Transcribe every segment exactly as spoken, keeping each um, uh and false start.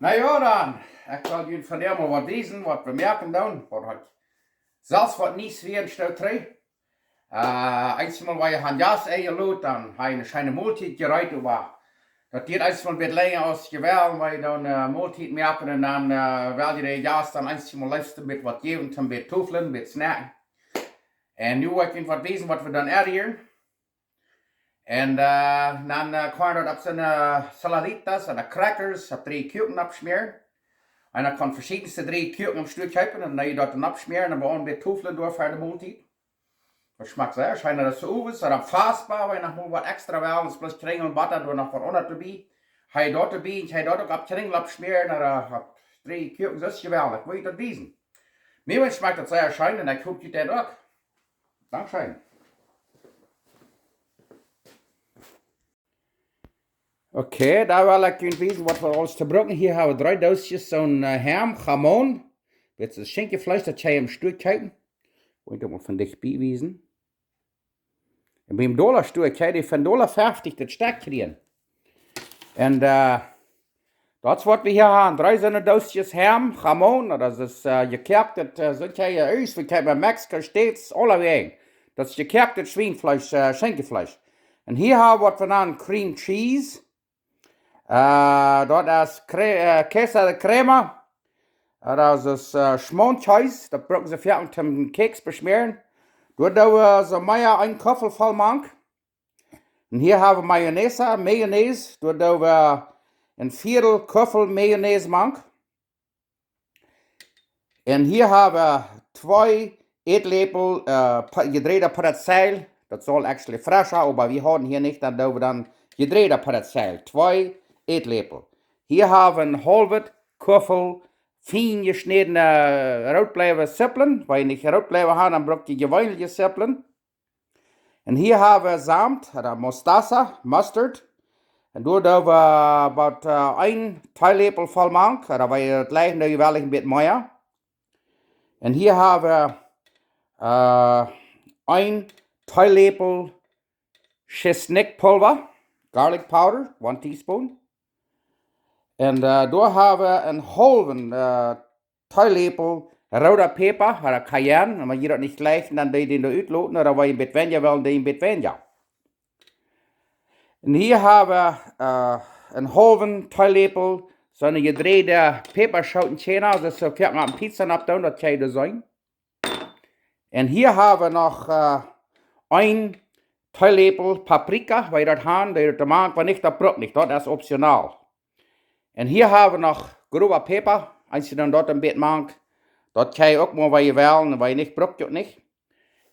Na jo, dan, ekj well junt vondoag mol waut wiesen, waut wie moaken doonen, waut ekj selfst waut Niees wia en Stoot trigj. Eenjemol wan jie han Jast enjelot, dan ha jie ne scheene Moltiet jereed, oba daut diet eenjemol een bät lenja aus jewellt, wan jie dan ne Moltiet moaken un dan well jie de Jast dan eenjemol leefst een bät waut jäwen, toom bät toflen, bät snacken. Un nu well ekj junt waut wiesen, waut wie dan erhieren. Un dan kaun jie daut opp soone saladitas ooda crackers, opp dree Kuaken oppschmäaren. Un dan kaun veschiedne dree Kuaken em Stua kjeepen un dan jie daut dan oppschmäaren un bie ons bät toflen doa fa de Moltiet. Daut schmakjt sea scheen, daut es soo owes, ooda opp Fastbar, wan jie noch mol waut extra wellen, es bloos Kjrinjel un Botta, doa noch waut aundret doabie. Hee daut doabie, un hee daut uk opp Kjrinjel oppschmäaren, ooda opp dree Kuaken, daut es jewellt, ekj well junt daut wiesen. Mie schmakjt daut sea scheen un ekj hop junt daut uk. Dankscheen. Okay, dan well ekj junt wiesen, waut wie aules jebruken. Hia ha wie dree Doosjes soon Ham, jamón. Dit es Schinkjefleesch, daut kjenn jie em Stua kjeepen. Well ekj daut mol von dicht bie wiesen. Un bie däm Dollar Stua kjenn jie fa een Dollar fieftich daut Stekj kjrieen. Un daut es waut wie hia han. Dree soone Doosjes Ham, jamón, daut es jekoaktet, soont kjenn jie ieescht, wie kjenn en Mexiko States, aulawäajen. Daut es jekoaktet Schwienfleesch, Schinkjefleesch. Un hia ha wie waut wie nanen cream cheese. Daut es queso de crema. Daut es Schmaunkjees, daut bruken see foaken toom Kjäakjs beschmäaren. Doa doo wie soo mea een Kuffel voll mank. Un hia ha wie mayonesa, Mayonnaise, doa doo wie een Viedel Kuffel Mayonnaise mank. Un hia ha wie twee Ätläpel jedräda Pretzel. Daut saul actually frescha, oba wie hauden hia nich, dan doo wie dan jedräda Pretzel. Twee Ätläpel. Hia ha wie een haulwet Kuffel fien jeschnädne rootbleiwe Sipplen. Wan jie nich rootbleiwe han, dan bruck jie jeweenelje Sipplen. Un hia ha wie Solt, ooda mostaza, mustard. Un doa doo wie about een Teeläpel voll mank, ooda wan jie daut jleichen, dan jewellich een bät mea. Un hia ha wie een Teeläpel Schisnikjpulwa, garlic powder, one teaspoon. Un doa ha wie een haulwen Teeläpel rooda Päpa, ooda cayenne. Un wan jie daut nich jleichen, dan doo jie dän doa utloten, ooda wan jie een bät weinja wellen, doo jie een bät weinja. Un hia ha wie een haulwen Teeläpel soone jedräde Päpaschooten, Kjana, daut es soo foaken opp Pizza oppdoonen, daut kjenn jie doa seenen. Un hia ha wie noch een Teeläpel Paprika, wan jie daut han, doo jie daut doa mank, wan nich, daut bruck nich, daut es optional. Un hia ha wie noch growa Päpa, eenjemol dan daut een bät mank, daut kjenn jie uk mau, wan jie wellen, un wan jie nich, bruck jie uk nich.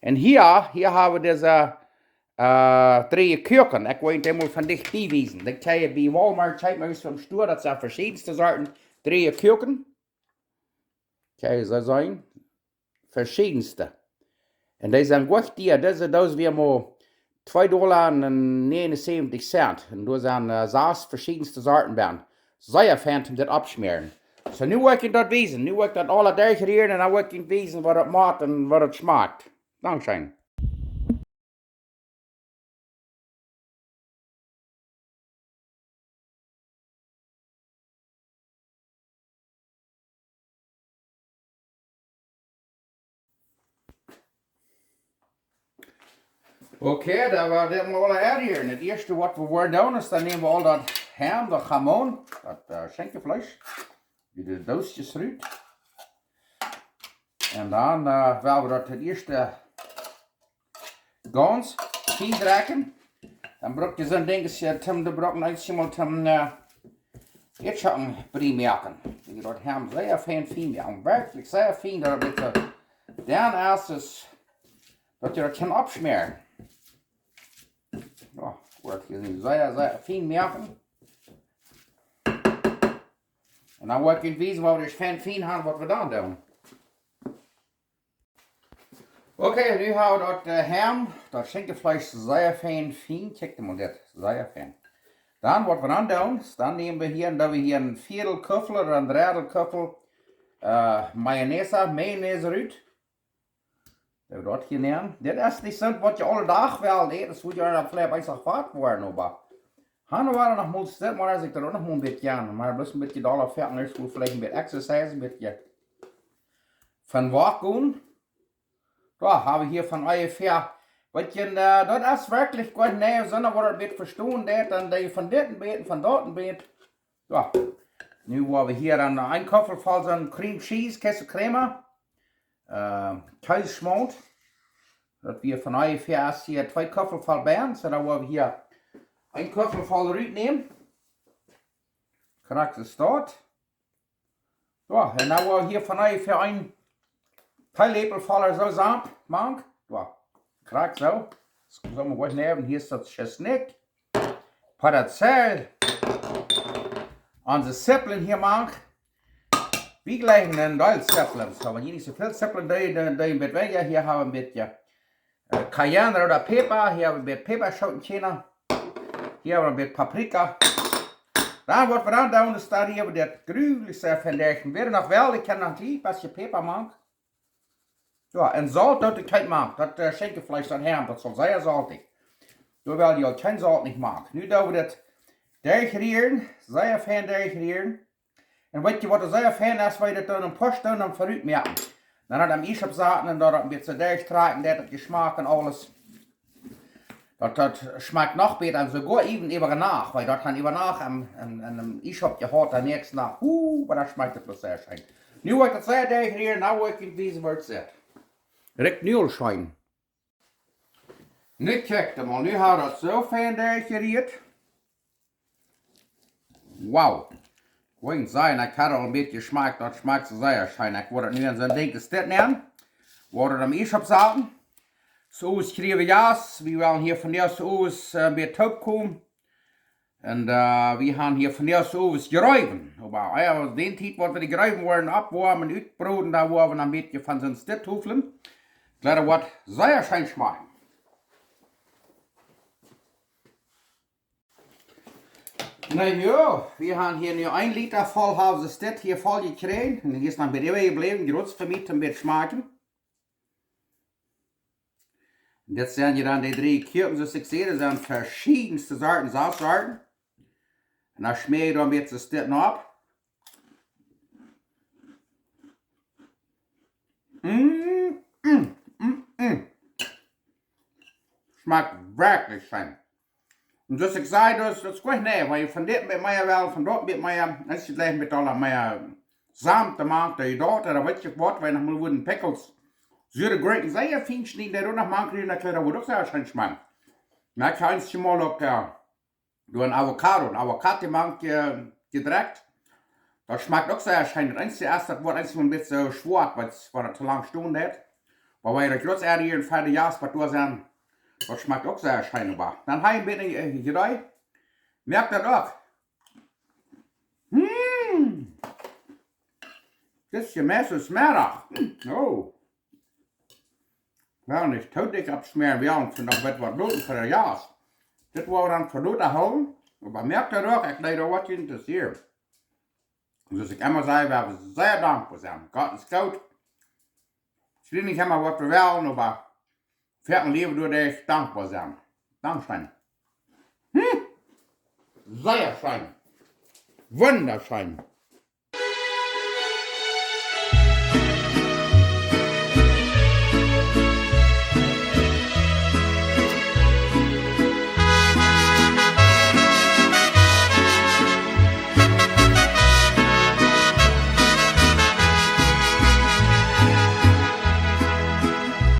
Un hia, hia ha wie dise dree Kuaken, ekj well junt dee mol von dicht bie wiesen. Dee kjenn jie bie Walmart, kjenn jie mau em Stua, daut sent veschiedenste Sorten dree Kuaken. Kjenn jie soo seenen, veschiedenste. Un dee sent goot dia, dise Doos wia mau twee Dollar un näajenunsäwentich Cent. Un doa sent sas veschiedenste Sorten bie. Sea fein toom dit oppschmäaren. Soo, nu well ekj junt daut wiesen. Nu well ekj daut aula derchrieren un dan well ekj junt wiesen, waut daut moakt un waut daut schmakjt. Dankscheen. Okay, dan woa wie dit mol aula erhieren. Daut ieeschte waut wie woaren doonen es, dan näm wie aul daut Ham, daut jamón, daut Schinkjefleesch, ut de Doosjes rut. Un dan well wie daut ieeschte gaunz fien drekjen. Dan bruck jie soon Dinkj, daut bruck jie eenjemol toom Ätschoken bie moaken. Dee daut Ham sea fein fien moaken. Werkjlich sea fien, daut daut dan es, daut jie daut kjennen oppschmäaren. Jo, woat hia sea, sea fien moaken. Un dan woa ekj junt wiesen, wan wie daut fien, fien han, waut wie dan doonen. Okay, nu ha wie daut Ham, daut Schinkjefleesch sea fein fien. Kjikj mol dit, sea fein. Dan waut wie dan doonen, es dan näm wie hia, dan doo wie hia een Viedel Kuffel ooda een Dredel Kuffel Mayonesa, Mayonnaise rut. Doo daut hia nenn. Dit es nich soont waut jie aule Dach wellen äten, daut woat jie dan veleicht eenfach fat woaren, oba Hia woaren noch mol, dit mol, aus ekj doa uk noch mol een bät aun, mau bloos een bät dolla foaken, ieescht mol veleicht een bät exercise, een bät von Walk gonen. Jo, hab wie hia von onjefäa, waut je, äh, daut es werkjlich goot, nä, sonda woat daut een bät vestonen, daut dan dee von dit een bät, von daut een bät. Jo, nu woa wie hia dan een Kuffel voll soon Cream Cheese, Queso Crema, äh, Kjeesschmaunt. Daut wia von onjefäa, es hia twee Kuffel voll bie, soo dan woa wie hia een Kuffel voll rutnämen. Krakjt soo daut. Jo, un dan woa wie hia von onjefäa een Teeläpel voll soo Solt mank. Jo, krakjt soo. Daut kaun mau goot nämen. Hia es daut Tschesnikj. Peterzell. Onse Zippeln hia mank. Wie jlikjen een Deel Zippeln. Soo, wan jie nich soo väl Zippeln doonen, dan doo een bät weinja. Hia hab wie een bät, äh, Cayenne rooda Päpa. Hia hab wie een bät Päpaschooten, Kjinja. Hia hab wie een bät Paprika. Dan waut wie dan doonen, es daut hia, wie daut jrulich soo fein derchrieren. Wäa noch well, dee kaun noch een kjlien bät Päpa mank. Jo, un Solt, daut es kjeen Mank. Daut, äh, Schinkjefleesch, daut Ham, daut saul sea soltich. Doa well jie aul kjeen Solt nich mank. Nu doo wie daut derchrieren, sea fein derchrieren. Un weet jie waut sea fein es, wan jie daut dan een poa Stunden dan verut moaken. Dan daut em Iesschaup saten un daut een bät derchtrakjen, daut daut Jeschmak un aules. Daut, daut schmakjt noch bäta un soogoa äwen äwa Nacht, wiels daut dan äwa Nacht em, em, em Iesschaup jehaut, de näakjste Nacht, uh, oba dan schmakjt daut bloos sea scheen. Nu woa ekj daut sea derchrieren, nu woa ekj junt wiesen, woo daut sitt. Rikjt nu aul scheen. Nu kjikjt mol, nu hab wie daut soo fein derchjerieet. Wow. Woa ekj sajen, ekj hab aul een bät jeschmakjt, daut schmakjt soo sea scheen. Ekj woa daut nu en soon Dinkj aus dit nämen. Woa daut em Iesschaup saten. Soo aus jie weeten, wie wellen hia vondoag soo aus, äh, bie toop komen. Un, äh, wie haben hia vondoag soo aus Jreewen. Oba, äh, jo, dee Tiet woat wie de Jreewen woaren oppwoamen, utbroden, doa woa wie een bät von soon Stekj hoflen. Kjlea woat sea scheen schmakjen. Na jo, wie haben hia nu een Lita voll, haben see dit hia voll jekjräajen. Un hia es noch een bät äwajebläwen, jrod fa mie toom bät schmakjen. Un dit sent je dan dee dree Kjoakjen, soo aus ekj säd, daut sent veschiedne Sorten, Saussorten. Un dan schmäa ekj dan een bät dit noch opp. Mm, mm, mm, mm. Schmakjt werkjlich scheen. Un soo aus ekj säd, daut, daut es goot, nä, wiels jie von dit een bät mea wellen, von daut een bät mea, dan es jlikj met aule mea Solt to moaken, dee daut, dan weet jie waut, wan jie noch mol wudden Pickles, sure Grapes, sea fein schnieden, dee doa noch mank rieren, dan kaun daut uk sea scheen schmakjen. Nu, ekj hab eent mol uk, äh, doa een Avocado, een Avocado mank, äh, jedrekjt. Daut schmakjt uk sea scheen. Daut eensje es, daut woat eensjemol een bät soo schwoat, wiels, wan daut too lang stonen deit. Oba wan jie daut jrod errieren, fa de Jast, waut doa sent, daut schmakjt uk sea scheen, oba dan hab jie een bät, äh, Jreewen. Moakt daut uk. Mm. Dit es je meist aus Meddach. Oh. Well nich too dikj oppschmäaren, wie haben vondoag waut bloos fa de Jast. Dit woa wie dan fa lota hoolen. Oba moakt daut uk, ekj leet daut waut junt interessieren. Soo aus ekj emma saj, wie haben sea dankboa sennen. Gott es goot. Ekj weet nich emma waut wie wellen, oba fa een Läwen doa dankboa sennen. Dankscheen. Hm? Sea scheen. Wundascheen.